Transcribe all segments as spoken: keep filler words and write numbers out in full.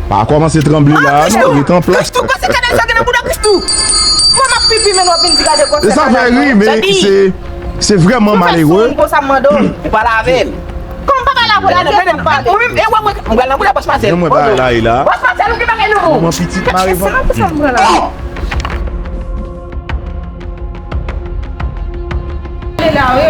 Pa kòmanse tranble la non, ret an plas. Kristou, kòse kanal sa gen nan bouda Kristou? Mwen m ap pipi men w ap vin di gade kòse kanal. E sa fè ri, men se, se vrèman malere. Konsa m mande w, ou pale avè m. Kòman m pa pale avè w la, non, men, mwen menm, e wè mwen, mwen pral nan bouda bòs Masèl. Mwen pral la, e la. Bòs Masèl, ou gen bagay nou. Mwen pitit mare.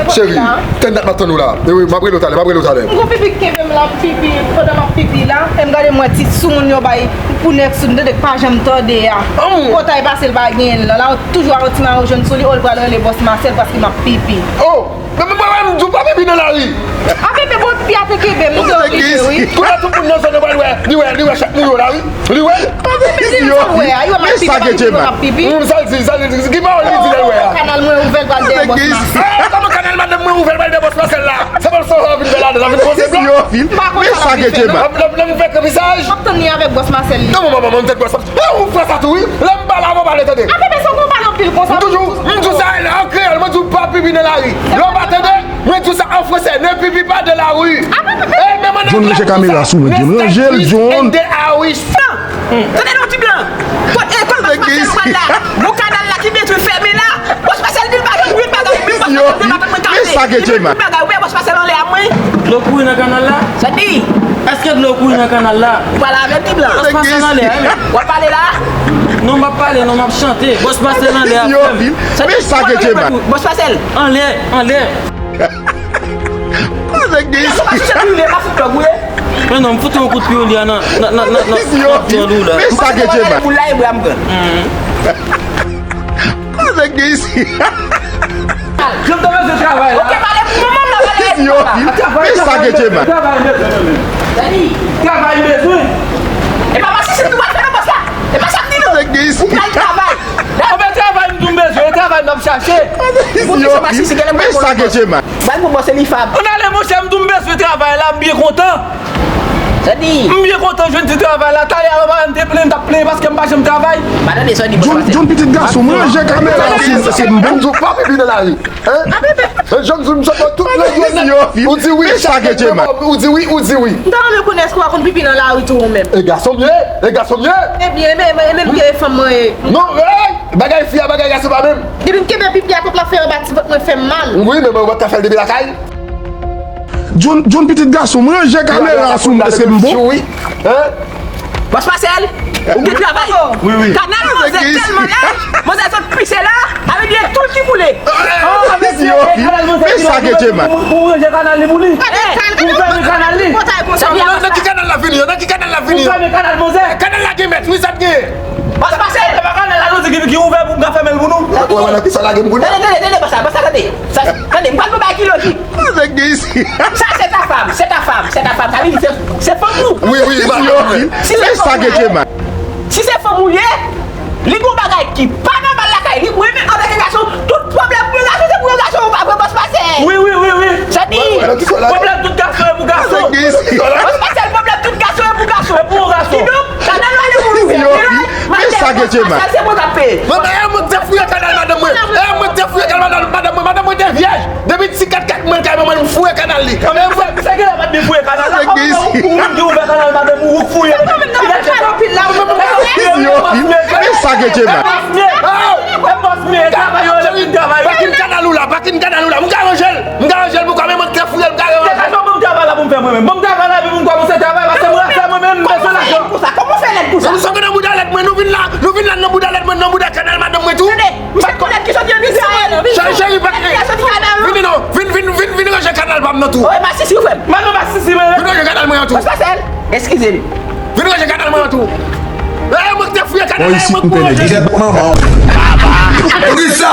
Cheri, tann dat m ap tann ou la. E wi, m ap rele w talè, m ap rele w talè. M gon pipi k kenbe m la, m pipi, pandan m ap pipi la, e m gade m wè ti sou moun yo bay pou nèg sou m tande k pa janm tande a. Pòtay pase l pa genyen l nan. La toujou a yon ti mayo jòn sou li, o l pral rele bòs Masèl paske m ap pipi. Oh! Men, men, men, men, m di w pa pipi nan lari. A, bebe, bon, pipi a te kenbe m, m te oblije, wi. Kounye a tout moun nan zòn nan pral wè, li wè, li wè chak moun yo la, wi. Li wè. Li wè m ap pipi, m ap pipi. Hum, sa l di, sa l di, ki pawòl li di lè l wè a? Kanal mwen ouvè l pral dèyè bòs Masèl. Ah, kòman kanal madanm mwen ouvè l pral dèyè bòs Masèl la? Se pa l sou vin fè la, la vin poze blan. M pa konn sa l ap vin fè non. L ap, l ap, l ap vin fè kanpizaj. M ap tann li avèk bòs Masèl li. Non, manman, manman, m tèt bòs. E ou fè sa tou, wi. Lè m pale avè w, pale tande. A, bebe, sa w konn pale anpil konsa. M toujou, m di w sa an kreyòl, mwen di w pa pipi nan lari. Lè w pa tande, mwen di w sa an fransè, ne pipi pas dans la rue. A, bebe. John, ranje kamera sou mwen, John, ranje l, John. Tande non, ti blan. Kot, e, kot bòs Masèl pral la? Bon, kanal la ki bezwen fèmen la. Bòs Masèl di l pa gen youn bagay, men bòs Masèl di l pa gen youn bagay. Ou wè bòs Masèl anlè a mwen. Dlo kouri nan kanal la? Sa di? Èske dlo kouri nan kanal la? Ou pale avè m, ti blan. Bòs Masèl anlè a, wi. W ap pale la? Non, m ap pale, non, m ap chante. Bòs Masèl anlè a, frè m. Sa di? Bòs Masèl. Anlè, anlè. Koze gen isi. Sa pa chèche pou li, pa fout lòg ou ye. Men non, m fout yon kout pye ou li a nan, nan, nan, nan, nan, nan vyòl ou la. Men sa gen Djema. Pou la e bra m pran. Koze gen isi. Jan m te bezwen travay la. Ok, pale pou manman m la, pale pou manman m la. Men sa gen Djema. Travay m bezwen, men. Travay m bezwen. E pa masisi m tou pral fè nan pòs la. E pa sa m di non. Koze gen isi. Ou pral travay. Anben travay m tou m bezwen, e travay m ap chache. Pou ki se masisi, genlè m pral pran lòt pòs. Bay pou bòs Elifab. Ann ale monchè, m tou m bezwen travay la, m byen kontan. Sa di? M byen kontan jwenn ti travay la. Talè a, mwen pa menm te plenn, m t ap plenn paske m pa janm travay. Pa tande sa w di, bòs Masèl. John, John pitit gason, m ranje kamera sou, se m bon. John, ou pa pipi nan lari. Hein? John, ou sot tout lè yo nèt. Ou di wi, chak nèg, ou di wi, ou di wi. M ta renmen konnen èske w pa konn pipi nan lari tou ou menm. E gason m ye, e gason m ye. Ebyen, e menm, e menm ke fanm mwen ye. Non, hey! Bagay fi a, bagay gason pa menm. Depi m kenbe pipi a, tout l ap fè anba ti vant mwen fè m mal. Wi, men mwen pa ka fè l depi lakay. John, John pitit gason, m ranje kamera sou m, èske m bon? Bòs Masèl, ou gen travay? Wi, wi. Kanal manzè tèlman laj, manzè sot pise la, avè di e tou l ki boule. Men sa gen Djema. Ou ranje kanal li pou li. Ou fèmen kanal li. Nan ki kanal l ap vini yo? Nan ki kanal l ap vini yo? Ou fèmen kanal manzè. Kanal la gen mèt, wi, sa t gen. Bòs Masèl! E pa kanal la nou di ki, ki ouvè pou m ka fèmen l pou nou. Wè, wè, nan ki sa lage m pou nou? Tande, tande, tande, bòs la, bòs la, tande. Sa, tande, m pral pou bagay ki lojik. Koze gen isi. Sa, se ta fanm, se ta fanm, se ta fanm. Sa vle di se, se fanm ou. Wi, wi, wi. Si se fanm ou ye, si se fanm ou ye, li gon bagay ki pa nòmal lakay li, mwen menm antanke gason, tout pwoblèm pou yon gason, se pou yon gason, ou pa vre, bòs Masèl? Wi, wi, wi, wi. Sa di? Pwoblèm tout gason e pou gason. Bòs Masèl, pwoblèm tout gason e pou gason. E pou yon gason. Kidonk, kanal la depi w ouvè, men sa gen Djema. Masèl se mwen k ap peye. Mwen, e mwen k te fouye kanal madanm mwen. E mwen k te fouye kanal madanm, madanm mwen. Madanm mwen te vyèj. Depi ti kat kat mwen kay manman l, m fouye kanal li. Sa gen la pa t byen fouye kanal la. Ou menm ki ouvè kanal madanm ou, ou k fouye. Men sa gen Djema. Bakin kanal ou la, bakin kanal ou la. M ka ranje l. M ka ranje l pou kòman mwen k te fouye l, m ka ranje l. Bon travay la pou m fè mwen menm. Bon travay la epi pou m kòmanse travay, paske mwen fè mwen menm, m bezwen lajan. Konsa, kòman w fè lèd konsa? Nou sot nan bouda lèd mwen, nou vin la, nou vin la nan bouda lèd mwen, nan bouda kanal madanm mwen tou. Tande, misye tou lèd ki soti an Izrayèl, vin. Cheri, pa vini non, vin, vin, vin, vin ranje kanal pa m nan tou. Oye, masisi, ou frè m. Mano masisi, men. Vin ranje kanal mwen an tou. Bòs Masèl, eskize m. Vin ranje kanal mwen an tou. E mwen k te fouye kanal la, e mwen k pou ranje. Kèt manman w. Poukisa?